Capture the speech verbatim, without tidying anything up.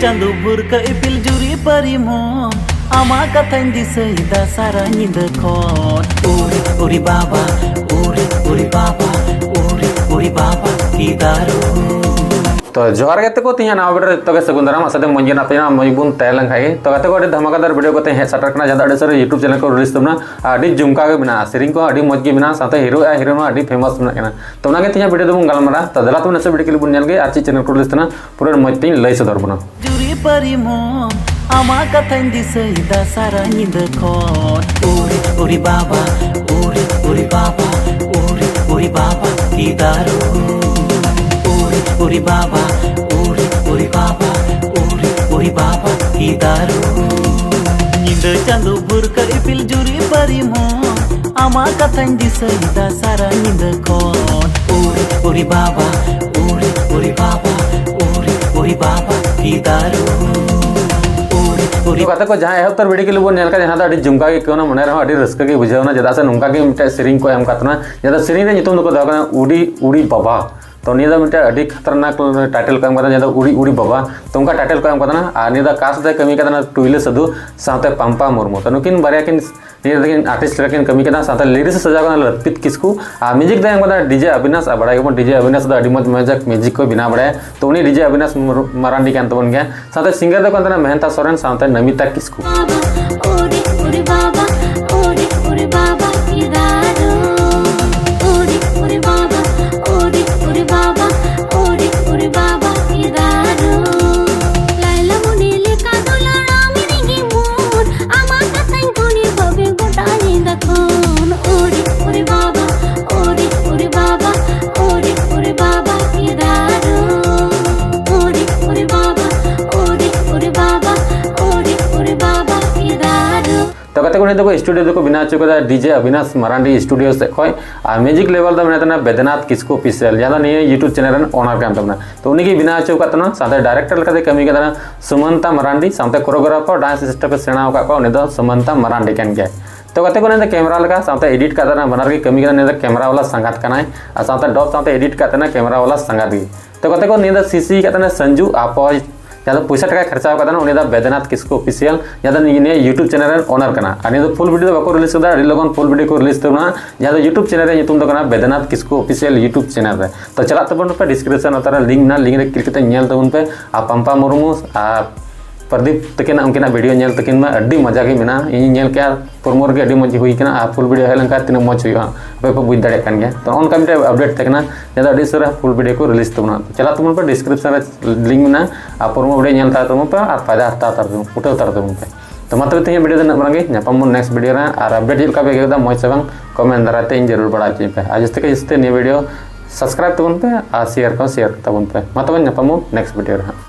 ᱪᱟᱸᱫᱚ ᱵᱷᱩᱨᱠᱟᱹ ᱤᱯᱤᱞ ᱡᱩᱨᱤ ᱯᱟᱨᱤᱢᱚᱱ, ᱟᱢᱟᱜ ᱠᱟᱛᱷᱟᱧ ᱫᱤᱥᱟᱹᱭᱮᱫᱟ ᱥᱟᱨᱟ ᱧᱤᱫᱟᱹ ᱠᱷᱚᱱ᱾ ᱩᱨᱤ ᱩᱨᱤ ᱵᱟᱵᱟ, ᱩᱨᱤ ᱩᱨᱤ ᱵᱟᱵᱟ, ᱩᱨᱤ ᱩᱨᱤ ᱵᱟᱵᱟ ᱠᱤᱫᱟᱨᱩ᱾ ᱛᱚ ᱡᱚᱦᱟᱨ ᱜᱟᱛᱮ ᱠᱚ, ᱛᱮᱦᱮᱧᱟᱜ ᱱᱟᱣᱟ ᱵᱷᱤᱰᱤᱭᱳ ᱨᱮ ᱡᱚᱛᱚ ᱜᱮ ᱥᱟᱹᱜᱩᱱ ᱫᱟᱨᱟᱢ᱾ ᱟᱥᱟ ᱫᱚ ᱢᱚᱡᱽ ᱜᱮ ᱢᱮᱱᱟᱜ ᱯᱮᱭᱟ, ᱢᱚᱡᱽ ᱵᱚᱱ ᱛᱟᱦᱮᱸ ᱞᱮᱱ ᱠᱷᱟᱡ ᱜᱮ᱾ ᱛᱚ ᱜᱟᱛᱮ ᱠᱚ, ᱟᱹᱰᱤ ᱫᱷᱟᱢᱟᱠᱟᱫᱟᱨ ᱵᱷᱤᱰᱤᱭᱳ ᱠᱟᱛᱮ ᱦᱮᱡ ᱥᱮᱴᱮᱨ ᱠᱟᱱᱟ, ᱡᱟᱦᱟᱸ ᱫᱚ ᱟᱹᱰᱤ ᱥᱟᱹᱨᱤ YouTube ᱪᱮᱱᱮᱞ ᱠᱚ ᱨᱤᱞᱤᱡᱽ ᱛᱟᱵᱚᱱᱟ᱾ ᱟᱹᱰᱤ ᱡᱷᱩᱢᱠᱟ ᱜᱮ ᱢᱮᱱᱟᱜᱼᱟ, ᱥᱮᱨᱮᱧ ᱠᱚᱦᱚᱸ ᱟᱹᱰᱤ ᱢᱚᱡᱽ ᱜᱮ ᱢᱮᱱᱟᱜᱼᱟ, ᱥᱟᱶᱛᱮ ᱦᱤᱨᱳ ᱟᱨ ᱦᱤᱨᱳᱭᱤᱱ ᱦᱚᱸ ᱟᱹᱰᱤ ᱯᱷᱮᱢᱟᱥ ᱢᱮᱱᱟᱜ ᱠᱤᱱᱟ᱾ ᱛᱚ ᱚᱱᱟᱜᱮ ᱛᱮᱦᱮᱧᱟᱜ ᱵᱷᱤᱰᱤᱭᱳ ᱫᱚᱵᱚᱱ ᱜᱟᱞᱢᱟᱨᱟᱜᱼᱟ᱾ ᱛᱚ ᱫᱮᱞᱟ ᱛᱚᱵᱮ ᱱᱟᱥᱮ ᱵᱷᱤᱰᱤᱭᱳ ᱠᱞᱤᱯ ᱵᱚᱱ ᱧᱮᱞ ᱜᱮ ᱟᱨ ᱪᱮᱫ ᱪᱮᱱᱮᱞ ᱠᱚ ᱨᱤᱞᱤᱡᱽ ᱛᱟᱦᱮᱱᱟ ᱯᱩᱨᱟᱹ ᱢᱚᱡᱽ ᱛᱮᱧ ᱞᱟᱹᱭ ᱥᱚᱫᱚᱨ ᱵᱚᱱᱟ᱾ ᱡᱩᱨᱤ ᱯᱟᱨᱤᱢᱚᱱ, ᱟᱢᱟᱜ ᱠᱟᱛᱷᱟᱧ ᱫᱤᱥᱟᱹᱭᱮᱫᱟ ᱥᱟᱨᱟ ᱧᱤᱫᱟᱹ ᱠᱷᱚᱱ᱾ ᱩᱨᱤ ᱩᱨᱤ ᱵᱟᱵᱟ, ᱩᱨᱤ ᱩᱨᱤ ᱵᱟᱵᱟ, ᱩᱨᱤ ᱩᱨᱤ ᱵᱟᱵᱟ ᱠᱤᱫᱟᱨᱩ᱾ ᱩᱨᱤ ᱩᱨᱤ ᱵᱟᱵᱟ, ᱩᱨᱤ ᱩᱨᱤ ᱵᱟᱵᱟ, ᱩᱨᱤ ᱩᱨᱤ ᱵᱟᱵᱟ ᱠᱤᱫᱟᱨᱩ᱾ ᱧᱤᱫᱟᱹ ᱪᱟᱸᱫᱚ ᱵᱷᱩᱨᱠᱟᱹ ᱤᱯᱤᱞ ᱡᱩᱨᱤ ᱯᱟᱨᱤᱢᱚᱱ, ᱟᱢᱟᱜ ᱠᱟᱛᱷᱟᱧ ᱫᱤᱥᱟᱹᱭᱮᱫᱟ ᱥᱟᱨᱟ ᱧᱤᱫᱟᱹ ᱠᱷᱚᱱ᱾ ᱩᱨᱤ ᱩᱨᱤ ᱵᱟᱵᱟ, ᱩᱨᱤ ᱩᱨᱤ ᱵᱟᱵᱟ, ᱩᱨᱤ ᱩᱨᱤ ᱵᱟᱵᱟ ᱠᱤᱫᱟᱨᱩ᱾ ᱩᱨᱤ ᱩᱨᱤ ᱛᱚ ᱜᱟᱛᱮ ᱠᱚ, ᱡᱟᱦᱟᱸ ᱮᱦᱚᱵ ᱩᱛᱟᱹᱨ ᱵᱷᱤᱰᱤᱭᱳ ᱠᱞᱤᱯ ᱵᱚᱱ ᱧᱮᱞ ᱠᱟᱫᱟ, ᱡᱟᱦᱟᱸ ᱫᱚ ᱟᱹᱰᱤ ᱡᱷᱩᱢᱠᱟ ᱜᱮ ᱟᱹᱭᱠᱟᱹᱣᱱᱟ, ᱢᱚᱱᱮ ᱨᱮᱦᱚᱸ ᱟᱹᱰᱤ ᱨᱟᱹᱥᱠᱟᱹ ᱜᱮ ᱵᱩᱡᱷᱟᱹᱣᱱᱟ, ᱪᱮᱫᱟᱜ ᱥᱮ ᱱᱚᱝᱠᱟ ᱜᱮ ᱢᱤᱫᱴᱮᱡ ᱥᱮᱨᱮᱧ ᱠᱚ ᱮᱢ ᱠᱟᱫ ᱛᱟᱦᱮᱱᱟ, ᱡᱟᱦᱟᱸ ᱫᱚ ᱥᱮᱨᱮᱧ ᱨᱮ ᱧᱩᱛᱩᱢ ᱫᱚᱠᱚ ᱫᱚᱦᱚ ᱠᱟᱫᱟ ᱩᱰᱤ ᱩᱰᱤ ᱵᱟᱵᱟ᱾ ᱛᱚ ᱱᱤᱭᱟᱹ ᱫᱚ ᱢᱤᱫᱴᱮᱡ ᱟᱹᱰᱤ ᱠᱷᱟᱛᱟᱨᱱᱟᱠ ᱴᱟᱭᱴᱮᱞ ᱠᱚ ᱮᱢ ᱠᱟᱫᱟ, ᱡᱟᱦᱟᱸ ᱫᱚ ᱩᱰᱤ ᱩᱰᱤ ᱵᱟᱵᱟ᱾ ᱛᱚ ᱚᱱᱠᱟ ᱴᱟᱭᱴᱮᱞ ᱠᱚ ᱮᱢ ᱠᱟᱫᱟ ᱱᱟ᱾ ᱟᱨ ᱱᱤᱭᱟᱹ ᱫᱚ ᱠᱟᱥᱴ ᱨᱮ ᱠᱟᱹᱢᱤ ᱠᱟᱫᱟ ᱱᱟ ᱴᱩᱭᱞᱟᱹ ᱥᱟᱹᱫᱷᱩ ᱥᱟᱶᱛᱮ ᱯᱟᱢᱯᱟ ᱢᱩᱨᱢᱩ᱾ ᱛᱚ ᱱᱩᱠᱤᱱ ᱵᱟᱨᱭᱟ ᱠᱤᱱ ᱱᱤᱭᱟᱹ ᱫᱚ ᱟᱨᱴᱤᱥᱴ ᱞᱮᱠᱟ ᱠᱤᱱ ᱠᱟᱹᱢᱤ ᱠᱟᱫᱟ᱾ ᱥᱟᱶᱛᱮ ᱞᱤᱨᱤᱠᱥ ᱥᱟᱡᱟᱣ ᱠᱟᱱᱟ ᱞᱟᱹᱯᱤᱛ ᱠᱤᱥᱠᱩ ᱟᱨ ᱢᱤᱣᱡᱤᱠ ᱫᱚ ᱮᱢ ᱠᱟᱫᱟ ᱰᱤᱡᱮ ᱚᱵᱤᱱᱟᱥ᱾ ᱟᱨ ᱵᱟᱲᱟᱭ ᱜᱮᱵᱚᱱ ᱰᱤᱡᱮ ᱚᱵᱤᱱᱟᱥ ᱫᱚ ᱟᱹᱰᱤ ᱢᱚᱡᱽ ᱢᱚᱡᱽ ᱢᱤᱣᱡᱤᱠ ᱠᱚ ᱵᱮᱱᱟᱣ ᱵᱟᱲᱟᱭᱟ᱾ ᱛᱚ ᱩᱱᱤ ᱰᱤᱡᱮ ᱚᱵᱤᱱᱟᱥ ᱢᱩᱨ-, ᱢᱟᱨᱟᱱᱰᱤ ᱠᱟᱱ ᱛᱟᱵᱚᱱ ᱜᱮᱭᱟ᱾ ᱥᱟᱶᱛᱮ ᱥᱤᱝᱜᱟᱨ ᱫᱚ ᱠᱟᱱ ᱛᱟᱦᱮᱱᱟ ᱢᱮᱦᱮᱱᱛᱟ ᱥᱚᱨᱮᱱ ᱥᱟᱶᱛᱮ ᱱᱚᱢᱤᱛᱟ ᱠᱤᱥᱠᱩ᱾ ᱵᱟᱵᱟ, ᱳᱨᱮ, ᱳᱨᱮ ᱵᱟᱵᱟ, ᱳᱨᱮ, ᱳᱨᱮ ᱵᱟᱵᱟ, ᱠᱤᱫᱟᱨᱩ᱾ ᱳᱨᱮ, ᱳᱨᱮ ᱵᱟᱵᱟ, ᱳᱨᱮ, ᱳᱨᱮ ᱵᱟᱵᱟ, ᱳᱨᱮ, ᱳᱨᱮ ᱵᱟᱵᱟ, ᱠᱤᱫᱟᱨᱩ᱾ ᱞᱟᱭᱞᱟ ᱢᱩᱱᱤ ᱞᱮᱠᱟ ᱫᱩᱞᱟᱹᱲ ᱟᱢ ᱨᱮᱸᱜᱮ ᱢᱚᱱ, ᱟᱢᱟᱜ ᱠᱟᱛᱷᱟᱧ ᱠᱩᱞᱤ ᱵᱷᱟᱵᱮ ᱜᱚᱴᱟ ᱧᱤᱫᱟᱹ ᱠᱷᱚᱱ᱾ ᱳᱨᱮ, ᱳᱨᱮ ᱵᱟᱵᱟ, ᱳᱨᱮ, ᱳᱨᱮ ᱵᱟᱵᱟ, ᱳᱨᱮ, ᱳᱨᱮ ᱵᱟᱵᱟ, ᱠᱤᱫᱟᱨᱩ᱾ ᱳᱨᱮ, ᱳᱨᱮ ᱵᱟᱵᱟ, ᱳᱨᱮ, ᱳᱨᱮ ᱵᱟᱵᱟ, ᱳᱨᱮ, ᱳᱨᱮ ᱵᱟᱵᱟ, ᱠᱤᱫᱟᱨᱩ᱾ ᱛᱚ ᱜᱟᱛᱮ ᱠᱚ, ᱱᱤᱭᱟᱹ ᱫᱚᱠᱚ ᱥᱴᱩᱰᱤᱭᱳ ᱫᱚᱠᱚ ᱵᱮᱱᱟᱣ ᱦᱚᱪᱚ ᱠᱟᱫᱟ ᱰᱤᱡᱮ ᱚᱵᱤᱱᱟᱥ ᱢᱟᱨᱟᱱᱰᱤ ᱥᱴᱩᱰᱤᱭᱳ ᱥᱮᱫ ᱠᱷᱚᱱ᱾ ᱟᱨ ᱢᱤᱣᱡᱤᱠ ᱞᱮᱵᱮᱞ ᱫᱚ ᱢᱮᱱᱟᱜ ᱛᱟᱦᱮᱱᱟ ᱵᱮᱫᱽᱱᱟᱛᱷ ᱠᱤᱥᱠᱩ ᱚᱯᱷᱤᱥᱤᱭᱟᱞ, ᱡᱟᱦᱟᱸ ᱫᱚ ᱱᱤᱭᱟᱹ YouTube ᱪᱮᱱᱮᱞ ᱨᱮᱱ ᱳᱱᱟᱨ ᱠᱟᱱ ᱛᱟᱵᱚᱱᱟ᱾ ᱛᱚ ᱩᱱᱤᱜᱮ ᱵᱮᱱᱟᱣ ᱦᱚᱪᱚ ᱟᱠᱟᱫ ᱛᱟᱦᱮᱱᱟ᱾ ᱥᱟᱶᱛᱮ ᱰᱟᱭᱨᱮᱠᱴᱚᱨ ᱞᱮᱠᱟᱛᱮ ᱠᱟᱹᱢᱤ ᱠᱟᱫᱟ ᱥᱩᱢᱚᱱᱛᱟ ᱢᱟᱨᱟᱱᱰᱤ, ᱥᱟᱶᱛᱮ ᱠᱳᱨᱳᱜᱨᱟᱯᱷᱟᱨ ᱰᱟᱱᱥ ᱥᱴᱮᱯ ᱮ ᱥᱮᱬᱟ ᱟᱠᱟᱫ ᱠᱚᱣᱟ, ᱩᱱᱤ ᱫᱚ ᱥᱩᱢᱚᱱᱛᱟ ᱢᱟᱨᱟᱱᱰᱤ ᱠᱟᱱ ᱜᱮᱭᱟ᱾ ᱛᱚ ᱜᱟᱛᱮ ᱠᱚ, ᱱᱤᱭᱟᱹ ᱫᱚ ᱠᱮᱢᱮᱨᱟ ᱞᱮᱠᱟ ᱥᱟᱶᱛᱮ ᱮᱰᱤᱴ ᱠᱟᱜ ᱛᱟᱦᱮᱱᱟ, ᱵᱟᱱᱟᱨ ᱜᱮ ᱠᱟᱹᱢᱤ ᱠᱟᱱᱟ᱾ ᱱᱤᱭᱟᱹ ᱫᱚ ᱠᱮᱢᱮᱨᱟ ᱵᱟᱞᱟ ᱥᱟᱸᱜᱟᱛ ᱠᱟᱱᱟᱭ ᱟᱨ ᱥᱟᱶᱛᱮ ᱰᱚᱵ ᱥᱟᱶᱛᱮ ᱮᱰᱤᱴ ᱠᱟᱜ ᱛᱟᱦᱮᱱᱟ ᱠᱮᱢᱮᱨᱟ ᱵᱟᱞᱟ ᱥᱟᱸᱜᱟᱛ ᱜᱮ᱾ ᱛᱚ ᱜᱟᱛᱮ ᱠᱚ, ᱱᱤᱭᱟᱹ ᱫᱚ ᱥᱤᱥᱤ ᱠᱟᱜ ᱛᱟᱦᱮᱱᱟ ᱥᱟᱱᱡᱩ ᱟᱯᱚᱭ ᱡᱟᱦᱟᱸ ᱫᱚ ᱯᱚᱭᱥᱟ ᱴᱟᱠᱟᱭ ᱠᱷᱚᱨᱪᱟ ᱟᱠᱟᱫᱟ, ᱩᱱᱤ ᱫᱚ ᱵᱮᱫᱟᱱᱟᱛᱷ ᱠᱤᱥᱠᱩ ᱚᱯᱷᱤᱥᱤᱭᱟᱞ, ᱡᱟᱦᱟᱸ ᱫᱚ ᱱᱤᱭᱟᱹ YouTube ᱪᱮᱱᱮᱞ ᱨᱮᱱ ᱳᱱᱟᱨ ᱠᱟᱱᱟ᱾ ᱟᱨ ᱱᱤᱭᱟᱹ ᱫᱚ ᱯᱷᱩᱞ ᱵᱷᱤᱰᱤᱭᱳ ᱫᱚ ᱵᱟᱠᱚ ᱨᱤᱞᱤᱡᱽ ᱠᱟᱫᱟ, ᱟᱹᱰᱤ ᱞᱚᱜᱚᱱ ᱯᱷᱩᱞ ᱵᱷᱤᱰᱤᱭᱳ ᱠᱚ ᱨᱤᱞᱤᱡᱽ ᱛᱟᱵᱚᱱᱟ᱾ ᱡᱟᱦᱟᱸ ᱫᱚ YouTube ᱪᱮᱱᱮᱞ ᱨᱮᱭᱟᱜ ᱧᱩᱛᱩᱢ ᱫᱚ ᱠᱟᱱᱟ ᱵᱮᱫᱟᱱᱟᱛᱷ ᱠᱤᱥᱠᱩ ᱚᱯᱷᱤᱥᱤᱭᱟᱞ YouTube ᱪᱮᱱᱮᱞ ᱨᱮ᱾ ᱛᱚ ᱪᱟᱞᱟᱜ ᱛᱟᱵᱚᱱ ᱯᱮ, ᱰᱤᱥᱠᱨᱤᱯᱥᱚᱱ ᱞᱟᱛᱟᱨ ᱨᱮ ᱞᱤᱝᱠ ᱢᱮᱱᱟᱜᱼᱟ, ᱞᱤᱝᱠ ᱨᱮ ᱠᱞᱤᱠ ᱠᱟᱛᱮ ᱧᱮᱞ ᱛᱟᱵᱚᱱ ᱯᱮ᱾ ᱟᱨ ᱯᱟᱢᱯᱟ ᱢᱩᱨᱢᱩ ᱟᱨ ᱯᱨᱚᱫᱤᱯ ᱛᱟᱹᱠᱤᱱᱟᱜ ᱩᱱᱠᱤᱱᱟᱜ ᱵᱷᱤᱰᱤᱭᱳ ᱧᱮᱞ ᱛᱟᱹᱠᱤᱱ ᱢᱟ, ᱟᱹᱰᱤ ᱢᱚᱡᱟ ᱜᱮ ᱢᱮᱱᱟᱜᱼᱟ᱾ ᱤᱧ ᱧᱮᱞ ᱠᱮᱜᱼᱟ, ᱯᱨᱚᱢᱳ ᱨᱮᱜᱮ ᱟᱹᱰᱤ ᱢᱚᱡᱽ ᱦᱩᱭ ᱠᱟᱱᱟ᱾ ᱟᱨ ᱯᱷᱩᱞ ᱵᱷᱤᱰᱤᱭᱳ ᱦᱮᱡ ᱞᱮᱱᱠᱷᱟᱱ ᱛᱤᱱᱟᱹᱜ ᱢᱚᱡᱽ ᱦᱩᱭᱩᱜᱼᱟ, ᱟᱯᱮ ᱯᱮ ᱵᱩᱡᱽ ᱫᱟᱲᱮᱭᱟᱜ ᱠᱟᱱ ᱜᱮᱭᱟ᱾ ᱛᱚ ᱚᱱᱠᱟ ᱢᱤᱫᱴᱮᱱ ᱟᱯᱰᱮᱴ ᱛᱟᱦᱮᱸ ᱠᱟᱱᱟ, ᱡᱟᱦᱟᱸ ᱫᱚ ᱟᱹᱰᱤ ᱩᱥᱟᱹᱨᱟ ᱯᱷᱩᱞ ᱵᱷᱤᱰᱤᱭᱳ ᱠᱚ ᱨᱤᱞᱤᱡᱽ ᱛᱟᱵᱚᱱᱟ᱾ ᱛᱚ ᱪᱟᱞᱟᱜ ᱛᱟᱵᱚᱱ ᱯᱮ, ᱰᱤᱥᱠᱨᱤᱯᱥᱚᱱ ᱨᱮ ᱞᱤᱝᱠ ᱢᱮᱱᱟᱜᱼᱟ, ᱟᱨ ᱯᱨᱚᱢᱳ ᱵᱷᱤᱰᱤᱭᱳ ᱧᱮᱞ ᱦᱟᱛᱟᱲ ᱛᱟᱵᱚᱱ ᱯᱮ ᱟᱨ ᱯᱷᱟᱭᱫᱟ ᱦᱟᱛᱟᱣ ᱦᱟᱛᱟᱲ ᱛᱟᱵᱚᱱ, ᱩᱴᱷᱟᱹᱣ ᱦᱟᱛᱟᱲ ᱛᱟᱵᱚᱱ ᱯᱮ᱾ ᱛᱚ ᱢᱟ ᱛᱚᱵᱮ ᱛᱮᱦᱮᱧ ᱵᱷᱤᱰᱤᱭᱳ ᱫᱚ ᱤᱱᱟᱹᱜ ᱢᱟᱨᱟᱝ ᱜᱮ, ᱧᱟᱯᱟᱢ ᱵᱚᱱ ᱱᱮᱠᱥᱴ ᱵᱷᱤᱰᱤᱭᱳ ᱨᱮ᱾ ᱟᱨ ᱟᱯᱰᱮᱴ ᱪᱮᱫ ᱞᱮᱠᱟ ᱯᱮ ᱟᱹᱭᱠᱟᱹᱣ ᱠᱮᱫᱟ, ᱢᱚᱡᱽ ᱥᱮ ᱵᱟᱝ, ᱠᱚᱢᱮᱱᱴ ᱫᱟᱨᱟᱭ ᱛᱮ ᱤᱧ ᱡᱟᱹᱨᱩᱲ ᱵᱟᱲᱟᱭ ᱦᱚᱪᱚᱧ ᱯᱮ᱾ ᱟᱨ ᱡᱟᱹᱥᱛᱤ ᱠᱷᱚᱱ ᱡᱟᱹᱥᱛᱤ ᱱᱤᱭᱟᱹ ᱵᱷᱤᱰᱤᱭᱳ ᱥᱟᱵᱥᱠᱨᱟᱭᱤᱵ ᱛᱟᱵᱚᱱ ᱯᱮ ᱟᱨ ᱥᱮᱭᱟᱨ ᱠᱚ ᱥᱮᱭᱟᱨ ᱛᱟᱵᱚᱱ ᱯᱮ᱾ ᱢᱟ ᱛᱚᱵᱮ ᱧᱟᱯᱟᱢ ᱵᱚᱱ ᱱᱮᱠᱥᱴ ᱵᱷᱤᱰᱤᱭᱳ ᱨᱮ ᱦᱟᱸᱜ᱾